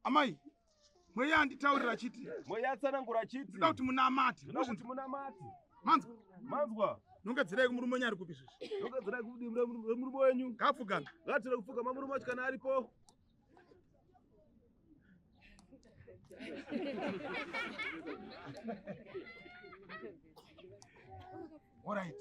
Amai, mweya anditaurira achiti Mweya atsanangura achiti ndoda kuti munamate. ndoda kuti munamate. Manzwa? Manzwa? Nongedzerai kumurume wenyu ari kupi izvezvi? Nongedzerai kumurume wenyu. Ngaapfugame. Ngaatore kupfugama murume wacho kana aripo. Alright.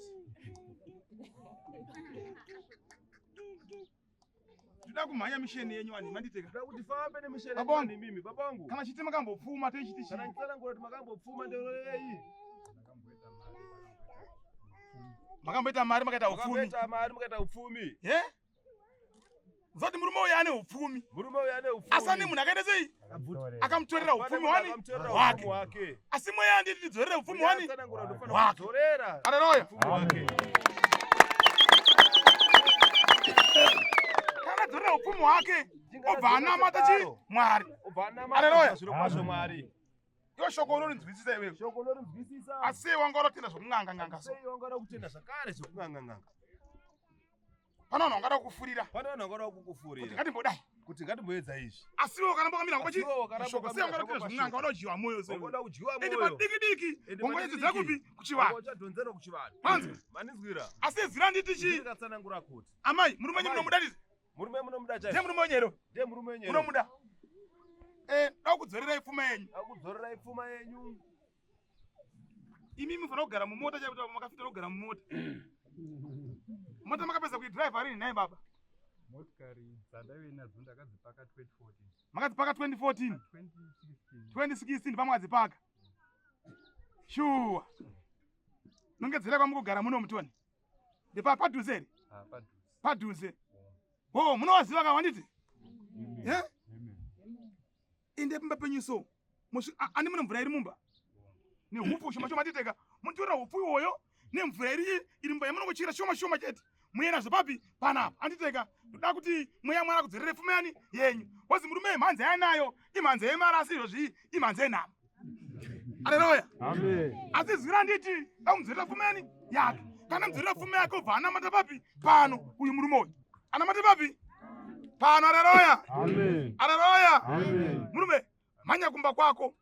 Toda kumhanya misheni yenyu vanhu manditeka. Toda kuti fambe nemisheni Babangu. yenyu imimi babangu. Kana chiti makambopfuma techiti Kana chii? chitsanangura kuti makambopfuma ndeurevei. Makamboita mari makaita upfumi. Makamboita mari mukaita upfumi. Eh? Zoti murume uyu ane upfumi. Murume uyu ane upfumi. Asi ane munhu akaita sei? Akamutorera upfumi wani? Akamutorera Wake. upfumi hwake. Asi mweya anditi tidzorere upfumi wani? Atsanangura kuti unofanira Wake. kudzorera Haleluya. upfumi hwake. Kana adzorera upfumi hwake, obva anamata chi? Mwari. Obva anamata Haleluya. zvirokwazvo Mwari. Iwe shoko unorinzwisisa iwewe. Shoko unorinzwisisa. Asi sei wanga unotenda zvokun'anga n'anga so? Sei wanga unoda kutenda zvakare zvokun'anga n'anga? Pane vanhu vangada kukufurira. Pane vanhu vangada Kuti kukufurira. ngatimbodai. Kuti ngatimboedza izvi. Asi iwe wakaramba wakamira Asi iwe wakaramba shoko sei wakamira wangada kutenda zvako zvokun'anga wada kudyiwa moyo sei? Wangoda kudyiwa Ende moyo. padiki diki Ende wangoedzedzera padiki kupi kuchivanhu. Wanga uchadhonzerwa kuchivanhu. Manzwa? Manizwira. Asi zira nditi chii? Ndikatsanangura kuti Amai, murume wenyu Amai. munomuda nditi? murume munomuda Ndiye chaizvo. murume wenyu here? Ndiye murume wenyu. here? Munomuda. Eh, da kudzorerai pfuma yenyu. Akudzorerai pfuma yenyu. Imi mufanira kugara mumota chaipo makafita kugara mumota. Mota makapedza kuidrive rini nhai baba? Motikari dzandaive nadzo ndakadzipaka 2014. Makadzipaka 2014, 2016. 2016 pamwadzipaka. Shuwa. Nongedzera kwamukugara muno mutoni. Ndepa padhuze here? Ah, padhuze. Padhuze. Oh, munovaziva ka wanditi? Eh? Ende pamba penyu so. Ani mune mvura iri mumba? Nehupfu shoma shoma titeka. Munotora hupfu iwoyo nemvura iri iri mumba yamunongochera shoma shoma chete. Muye nazvo papi panapa. Anditeka. Ndoda kuti mweya Mwari akudzorere pfuma yani yenyu. Wozi murume imhanza yanayo, imhanza yemari asi izvozvi imhanza yenhamo. Haleluya. Amen. Asi zwi randiti damudzorera pfuma yani yake. Kana mudzorera pfuma yake obva anamata papi pano uyu murume uyu. Anamata papi? Pano. Haleluya. Amen. Haleluya. Amen. Murume, mhanya kumba kwako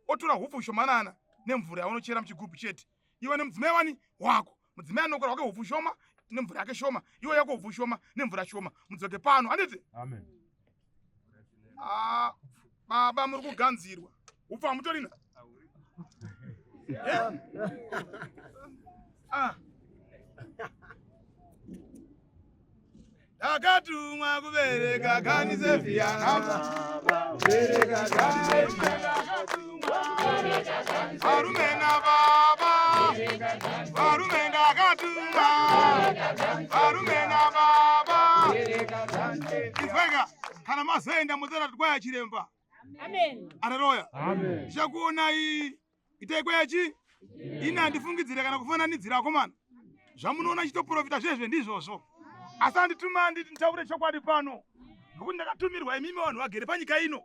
otora hupfu shomanana nemvura yaunochera muchigubhu chete. Iwe nemudzimai wani wako. Mudzimai anokora wake hupfu shoma nemvura yake shoma, iwe yako hupfu shoma nemvura shoma. Mudzoke pano, handiti? Amen. Ah, baba muri kuganzirwa. Hupfu hamutorina? Eh? Ah. Ndakatumwa kubereka kani sefiana. Varume nababa, varume ndakatumwa, varume nababa. Inzweka, kana mazoenda mudzera kwaya chiremba. Amen. Haleluya. Amen. Ndichakuonai itai kwaya chi? Ini handifungidzire kana kufananidzira akomana. Zvamunoona chitoprofita zvezve ndizvozvo. Asi andituma anditi nditaure chokwadi pano. Nokuti ndakatumirwa imimi vanhu vagere panyika ino.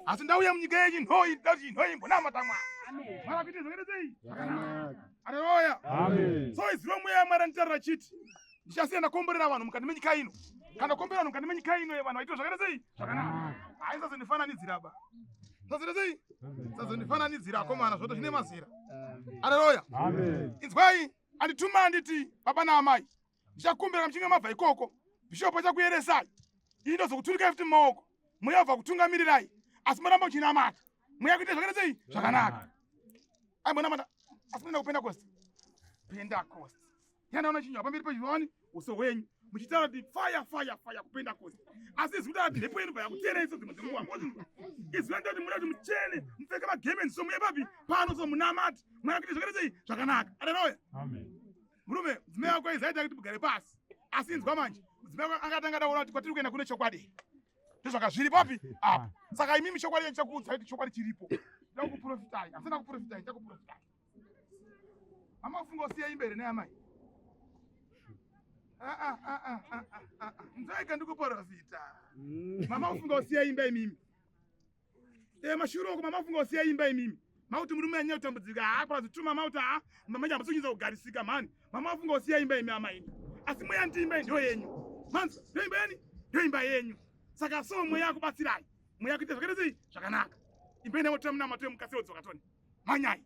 Asi ndauya munyika yenyu nhoi, ndati nhoi imbonamata Mwari. Amen. Mwari akuite zvakaita sei? Zvakanaka. Haleluya. Amen. So izwi romweya Mwari anditarira chiti ndichasiya ndakomborera vanhu mukati menyika ino. Kana ndakomborera vanhu mukati menyika ino vanhu vaitwa zvakaita sei? Zvakanaka. Hayi sazondifananidzira ba. Sazoita sei? Sazondifananidzira akomana zvoto zvine mazera. Haleluya. Amen. Inzwai, andituma anditi baba naamai. Ndichakumbira muchinge mabva ikoko. Bishop achakuyeresai. Ini ndozokuturikai futi mumaoko. Mweya wabva kutungamirirai. Asi moramba muchinamata. Mweya kuita zvakaita sei? Zvakanaka. Aimbonamata. Asi munoenda kuPentecost. Pentecost. Yandaona chinhu pamberi pezvivani uso hwenyu. Muchitaura kuti fire fire fire kuPentecost. Asi izwi kutaura kuti mhepo yenyu yakuteerei so dzimwe dzenguva. Izwi randoti kuti muda kuti muchene mupfeke magemenzi so muye papi pano so munamati. Mweya kuita zvakaita sei? Zvakanaka. Haleluya. Amen. Murume, mudzimai wako izaita kuti mugare pasi. Asi inzwa manje, mudzimai wako akatanga daura kuti kwatiri kuenda kune chokwadi. Ndozvakazviri papi? Apa. Saka imimi chokwadi chakuudzai kuti chokwadi chiripo. Ndida kukuprofitai. Asi ndakuprofitai, ndakuprofitai. Mama ufunga usiya imba here naamai? Ah ah ah ah ah ah ah. Nzwaika ndikuprofita. Mama ufunga usiya imba imimi. Eh mashuro uko mama ufunga usiya imba imimi. Mauti murume anyanya kutambudzika haa kwazituma mauti haa mama nyamutsunyidza kugarisika mhani. Mama ufunga usiya imba imi amaini. Asi mweya ndi imba ndiyo yenyu. Manzwa ndio imba yani? Ndio imba yenyu. Saka so mweya akubatsirai. Mweya kuita zvakaita sei? Zvakanaka. Imbai namotora munamato yemukasiro dzoka toni. Manyai.